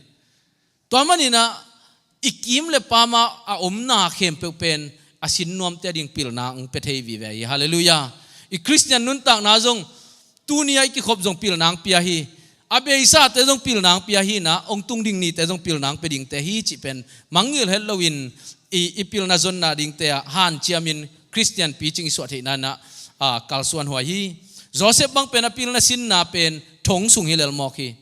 Tua maninah i kim le pamah a omna khempeuh pen a sin nuamte ading pilna ong pia thei vive hi. Halleluiah. I Khristian nuntakna zong tuni a i kikhop zong pilna ong pia hi. A beisate zong pilna ong pia hinah ong tung ding nite zong pilna ong pia dingte hi cih pen mangngilh het loin i, i pilna zonna dingte ah hanciamin Khristian picing i suah theihna inah, ah, kalsuan huai hi. Joseph bang pen a pilna sinna pen thong sung hi lelmawk hi.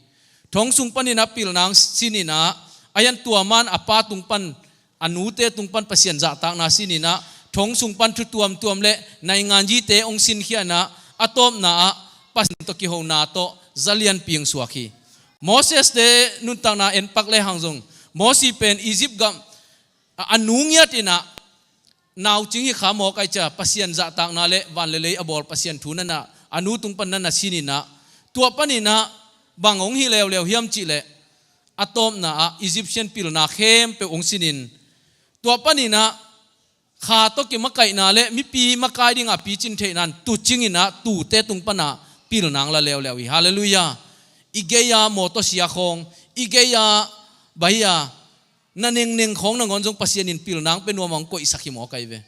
Thong sung paninah pilna ong sininah a hian tua man a pa tung pan, a nute tung pan Pasian zahtakna sininah thong sung pan thu tuamtuam le nainganzite ong sinkhianah a tawpna ah Pasian tawh kihona tawh zalianpi ong suak hi. Moses te nuntakna enpak le hang zong Mosi pen Egypt gam a, a nu ngiat inah naucing hi kha mawk ahi cia Pasian zahtakna le van le lei a bawl Pasian thu nanah a nu tung pan nanah sininah tua paninah bang ong hi leuleu hiam cih leh a tawpna ah Egyptian pilna khempeuh ong sinin tua paninah kha tawh kimakaihna le mipi makai dinga picin theihna in tuucinginah tuute tung panah pilna ong la leuleu hi. Halleluiah. I gei-a mawtaw sia khawng, i gei-a baia na nengneng khawng nangawn zong Pasian in pilna ong pia nuam a ong koihsak hi mawk ahi ve.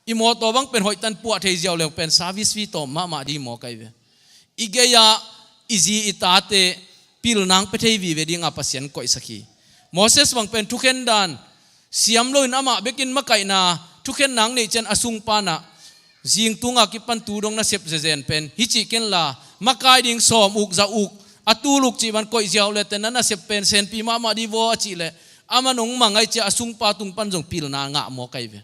I mawtaw bang pen hoihtan puah thei ziau leng pen service fee tawm mahmah ding hi mawk ahi ve. I gei-a i zi i tate pilna ong pia thei vive dinga Pasian koihsak hi. Moses bang pen thukhen dan siam loin amah bekin makaihna thukhenna ong neih ciang a sungpa inah zing tunga kipan tu dong nasep zezen pen hi cih kenla makai ding sawm uk za uk a tul uk cih bang koih ziau le tena nasep pen senpi mahmah ding vaw a cih leh aman ong mang ahi cia a sungpa tung pan zong pilna ngah mawk ahi ve.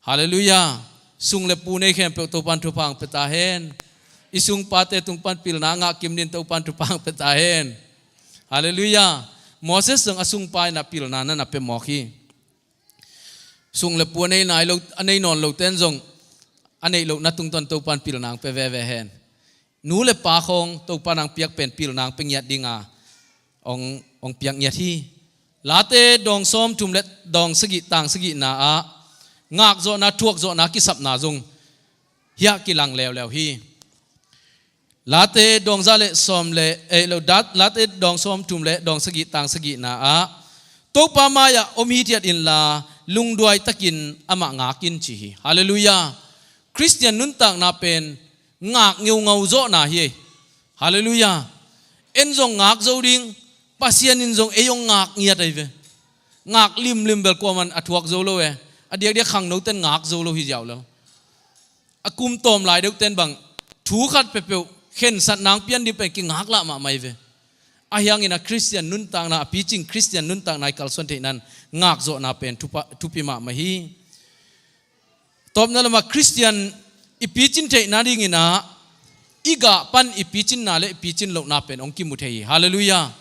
Halleluiah. Sung le pu nei khempeuh Topan thupha ong pia ta hen. I sungpate tung pan pilna ngah kim dingin Topan thupha ong pia ta hen. Halleluiah. Moses zong a sungpa inah pilna nanah pia mawk hi. Sung le pu a nei nai lo, a nei nawn lote in zong a neih lohna tungtawn Topan pilna ong pia veve hen. Nu le pa khawng Topan ong piak pen pilna ong pia ngiat dinga ong, ong piak ngiat hi. Late dawng sawmthum le dawng sagih tang sagihna ah ngakzawhna thuakzawhna kisapna zong hiah kilang leuleu hi. Late dawng za le sawm le, eh, lo dat, Late dawng sawmthum le dawng sagih tang sagihna ah Topa mai-ah om hithiat inla lungduai takin amah ngak in ci hi. Halleluiah. Khristian nuntakna pen ngak ngeungau zawhna hi. Halleluiah. En zong ngak zo ding, Pasian in zong ei ong ngak ngiat ahi ve. Ngak limlim bel kuaman a thuak zo lo e. A diakdiak khangnote in ngak zo lo hi ziau lo. A kum tawm lai deuhte in bang thu khat peuhpeuh khensatna ong pian ding pen kingaklah mahmah hi ve. Ahi hangin a Khristian nuntakna, a picing Khristian nuntakna i kalsuan theihna in ngakzawhna pen thupa, thupi mahmah hi. Tawpna lamah Khristian i picin theihna dinginah i gah pan i picinna le i picin lohna pen hong kimu thei hi. Halleluiah.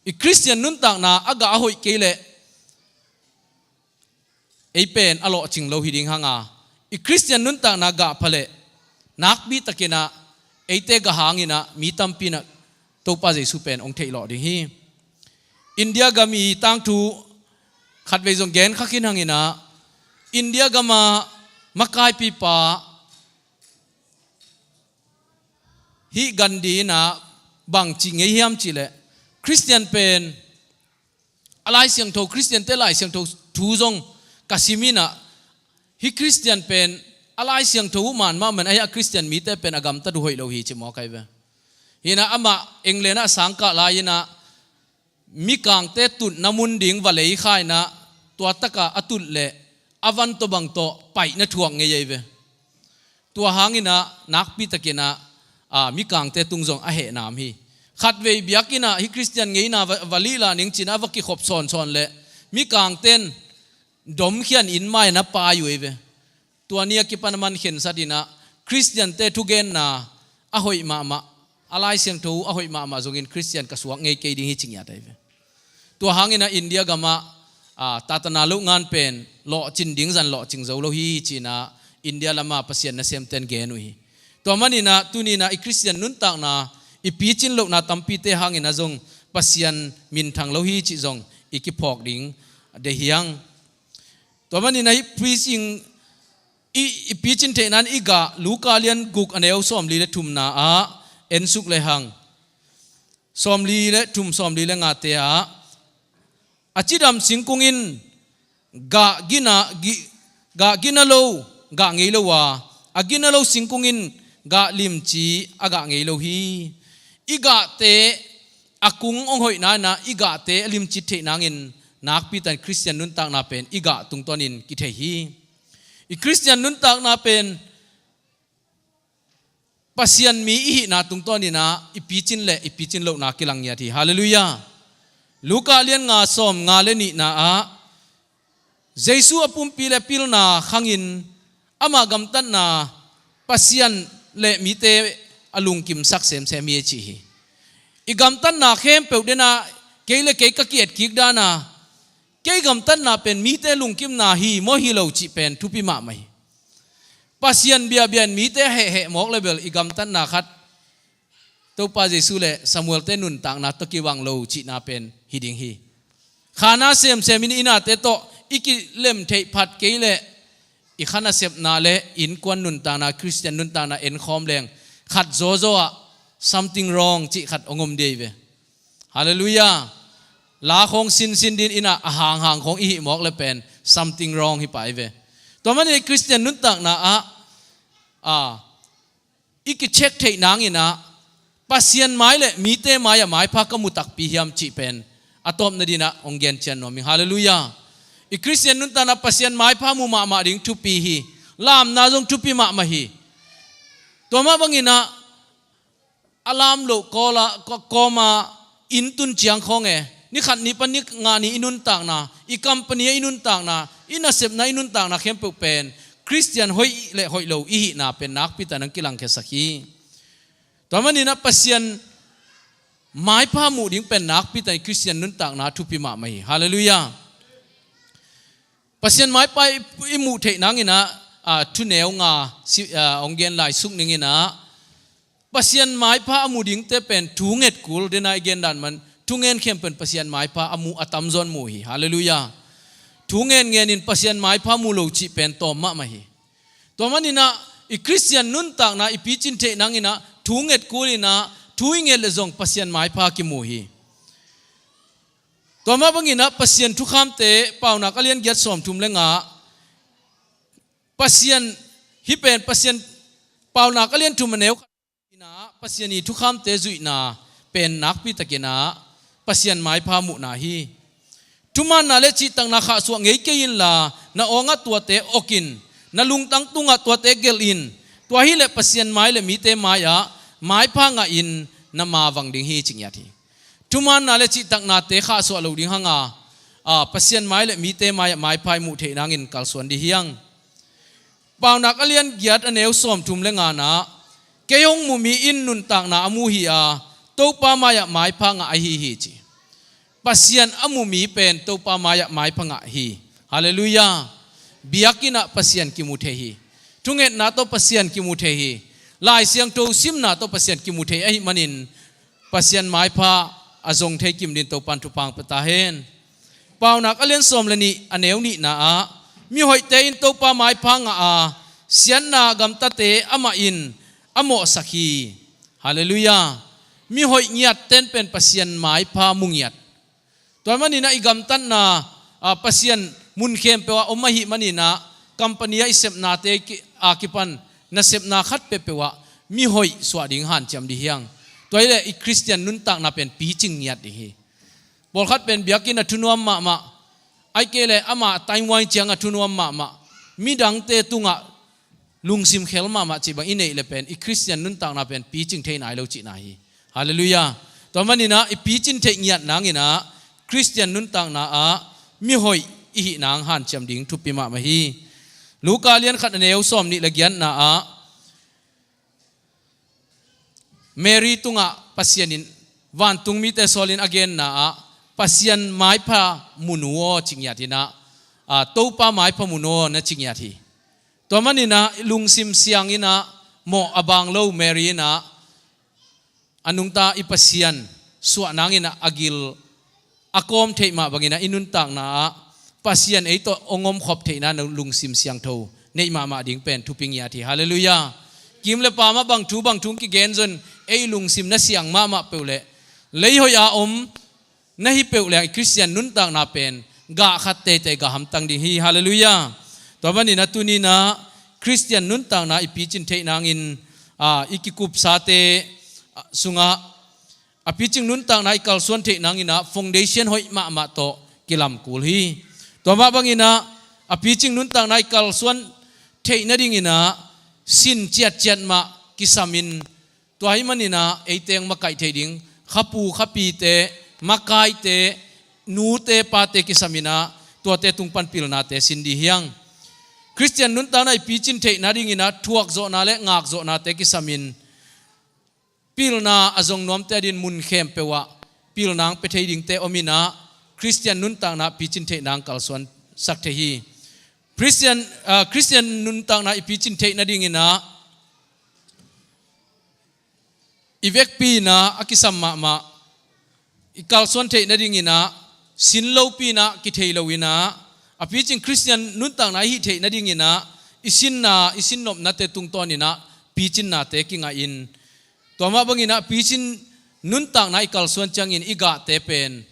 I Khristian nuntakna a gah a hoih kei leh ei pen a lawhcing lo hi ding hanga, i Khristian nuntakna gah pha leh nakpi takinah eite gah hanginah mi tampi inah Topa Jesu pen hong theih lawh ding hi. India gam i tangthu khatvei zong gen kha khin hanginah, India gama makaipipa hih Gandhi inah bangci ngei hiam cihleh, Khristian pen a Lai Siangtho, Khristiante Lai Siangtho thu zong ka sim inah, hih Khristian pen a Lai Siangtho uh man mahmah in, ahi a Khristian mite pen a gamtat uh hoih lo hi ci mawk ahi ve. Hinah amah England ah sangkah lai inah mikangte tutna mun ding va leikha inah, tua takah a tut leh a van tawh bang tawh paihna thuak ngei ahi ve. Tua hanginah nakpi takinah, a, mikangte tung zong a hehnam hi. Khatvei biakinn ah hih Khristian ngeina va, va lihlah ning cinah a va kikhop sawnsawn leh mikangten domkhian inn mai na pai uh ahi ve. Tua ni a kipan a man khensat inah Khristiante thugenna a hoih mahmah, a Lai Siangtho a hoih mahmah zongin Khristian ka suak ngei kei ding hi ci ngiat ahi ve. Tua hanginah India gamah, a, tatana loh ngan pen lawhcin ding zan lawhcing zo lo hi cinah India lama Pasian nasemten gen uh hi. Tua maninah tuninah i Khristian nuntakna i picin lohna tampite hanginah zong Pasian minthang lo hi cih zong i kiphawk ding deih hiang. Tua maninah hih preaching i, i picin theihna in i gah Luka lian guk a neu sawmli le thumna ah ensuk lehang, sawmli le thum, sawmli le ngate ah, a cidam singkung in gah gina, gi-, gah gina lo, gah ngei lo a, a gina lo singkung in gah limci a gah ngei lo hi. I gahte a kung hong hoihna inah i gahte a limci theih nangin nakpi takin Khristian nuntakna pen i gah tungtawnin kithei hi. I Khristian nuntakna pen Pasian mi i hihna tungtawninah i picin le i picin lohna kilang ngiat hi. Halleluiah. Luka lian nga sawm nga le nihna ah Jesu a pumpi le pilna khangin amah gamtatna Pasian le mite a lungkimsak semsem hi a ci hi. I gamtatna khempeuh denah kei le kei ka ki-etkik dana, kei gamtatna pen mite lungkimna hi maw hi lo cih pen thupi mahmah hi. Pasian biabia in mite a hehheh mawk le bel i gamtatna khat Topa Jesu le Samuelte nuntakna tawh kibang lo cihna pen hi ding hi. Khana semsem in i nate tawh i kilem theih phat kei leh i kha nasepna le innkuan nuntakna, Khristian nuntakna enkhawm leng khat zawzaw ah something wrong cih khat hong om dei ve. Halleluiah. La khawng sinsin din inah a hanghang khawng i hih mawk le pen something wrong hi pah hi ve. Tua manin Khristian nuntakna ah, a, i kicheck theih nanginah Pasian mai le mite mai-ah maipha ka mu takpi hiam cih pen a tawpna dinah hong gencian nuam ing. Halleluiah. I Khristian nuntakna Pasian maipha mu mahmah ding thupi hi. Lamna zong thupi mahmah hi. Tua mah banginah a lam loh kawla, kawma inn tun ciang khawng e, ni khat ni pan ni nga ni i nuntakna, i company ah i nuntakna, i nasepna i nuntakna khempeuh pen Khristian hoih le hoih lo i hihna pen nakpi takin hong kilangkhiasak hi. Tua maninah Pasian maipha muh ding pen nakpi takin Khristian nuntakna thupi mahmah hi. Halleluiah. Pasian maipha i, i muh theih nanginah, a, thuneu nga si, a, hong gen lai suk ninginah Pasian maipha a mu dingte pen thu nget kul, dena i gen dan man thu ngen khem pen Pasian maipha a mu a tamzaw in mu hi. Halleluiah. Thu ngen ngenin Pasian maipha mu lo cih pen tawm mahmah hi. Tua maninah i Khristian nuntakna i picin theih nanginah thu nget kulinah thu i nget le zong Pasian maipha kimu hi. Tua mah banginah Pasian thukhamte Paunak a lian giat sawmthum le nga, Pasian, hih pen Pasian Paunak a lian thum a neu khat inah Pasian i thukhamte zuihna pen nakpi takinah Pasian maipha muhna hi. Thumaanna le cihtakna khahsuah ngei kei inla, na awngah tuate okin, na lungtang tungah tuate gelhin, tua hileh Pasian mai le mite mai-ah maipha ngahin na mavang ding hi ci ngiat hi. Thumaanna le cihtaknate khahsuah lo ding hanga, a, Pasian mai le mite mai-ah maipha i muh theih nangin kalsuan dih hiang. Paunak a lian giat a neu sawmthum le nganah, kei hong mu mi in nuntakna a mu hi a, Topa mai-ah maipha ngah ahi hi ci. Pasian a mu mi pen Topa mai-ah maipha ngah hi. Halleluiah. Biakinn ah Pasian kimu thei hi. Thungetna tawh Pasian kimu thei hi. Lai Siangtho simna tawh Pasian kimu thei ahih manin Pasian maipha a zong thei kim din Topan thupha pia ta hen. Paunak a lian sawm le nih a neu nihna ah, mihoihte in Topa maipha ngah a, siatna gamtate amah in a mawhsak hi. Halleluiah. Mihoih ngiat ten pen Pasian maipha mu ngiat. Tua maninah i gamtatna, a, Pasian mun khempeuh ah om ahih maninah, company ah i sepnate ki-, a kipan nasepna khat peuhpeuh ah mihoih suah ding hanciam dih hiang. Tua hileh i Khristian nuntakna pen picing ngiat ding hi. Pawlkhat pen biakinn a thunuam mahmah, ahih kei leh amah time wine ciang a thunuam mahmah, midangte tungah lungsim khel mahmah cih bang i neih le pen i Khristian nuntakna pen picing thei nai lo cihna hi. Halleluiah. Tua maninah i picin theih ngiat nanginah Khristian nuntakna ah mihoih i hih nang hanciam ding thupi mahmah hi. Luka lian khat a neu sawm nih le giatna ah Mary tungah Pasian in, vantung mite sawlin a genna ah, Pasian maipha mu nu aw ci ngiat inah, a, Topa maipha mu nu aw na ci ngiat hi. Tua maninah lungsim sianginah mawh a bang lo Mary inah a nungta i Pasian suah nanginah a gil a kawm theih mah banginah i nuntakna ah Pasian ei tawh hong omkhop theihna lungsim siangtho neih mahmah ding pen thupi ngiat hi. Halleluiah. Kim le pam ah bang thu bang thu kigen zong ei lungsim na siang mahmah peuh leh, leihoih a om na hi peuh leh i Khristian nuntakna pen gah khat teitei gah hamtang ding hi. Halleluiah. Tua maninah tuninah Khristian nuntakna i picin theih nangin, a, i kikupsate, a, sungah a picing nuntakna i kalsuan theih nanginah foundation hoih mahmah tawh kilam kul hi. Tua mah banginah a picing nuntakna i kalsuan theih nadinginah sin ciatciat mah kisamin, tua ahih maninah eite hong makaih theih ding khapu khapite, makaite, nute pate kisaminah tuate tung pan pilnate sin dih hiang. Khristian nuntakna i picin theih nadinginah thuakzawhna le ngakzawhnate kisamin pilna a zong nuamte adin mun khempeuh ah pilna hong pia thei dingte ominah Khristian nuntakna picin theih nang kalsuan sak thei hi. Khristian, a, Khristian nuntakna i picin theih nadinginah i vekpi inah a kisam mahmah i kalsuan theih nadinginah sin lopi inah kithei lo inah a picing Khristian nuntakna i hih theih nadinginah i sinna, i sinnopnate tungtawninah picinnate kingah in, tua mah banginah picin nuntakna i kalsuan ciangin i gahte pen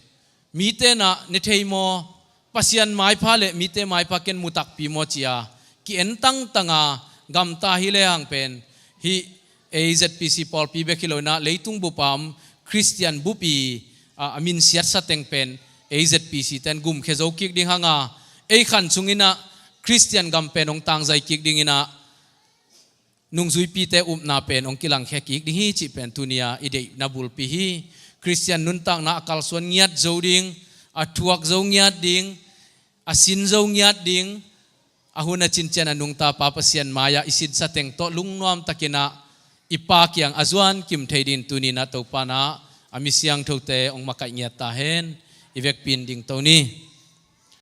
mite inah ne thei maw, Pasian maipha le mite maipha ken mu takpi maw ci-a ki-en tangtanga gamta hi lehang pen hih A Z P C pawlpi bek hi lo inah leitung bup a om Khristian bup i, a, a min siatsa teng pen A Z P C ten gumkhia zo kik ding hanga ei khan sunginah Khristian gam pen hong tangzai kik dinginah nungzuipite upna pen hong kilangkhia kik ding hi cih pen tuni-a i deihna bulpi hi. Khristian nuntakna a kalsuan ngiat zo ding, a thuak zo ngiat ding, a sin zo ngiat ding, a hun a cincian a nungta Pa Pasian mai-ah i sinsa teng tawh lungnuam takinah i Pa kiang a zuan kim thei dingin tuninah Topa inah a mi siangthote hong makaih ngiat ta hen. I vekpi in dingto ni.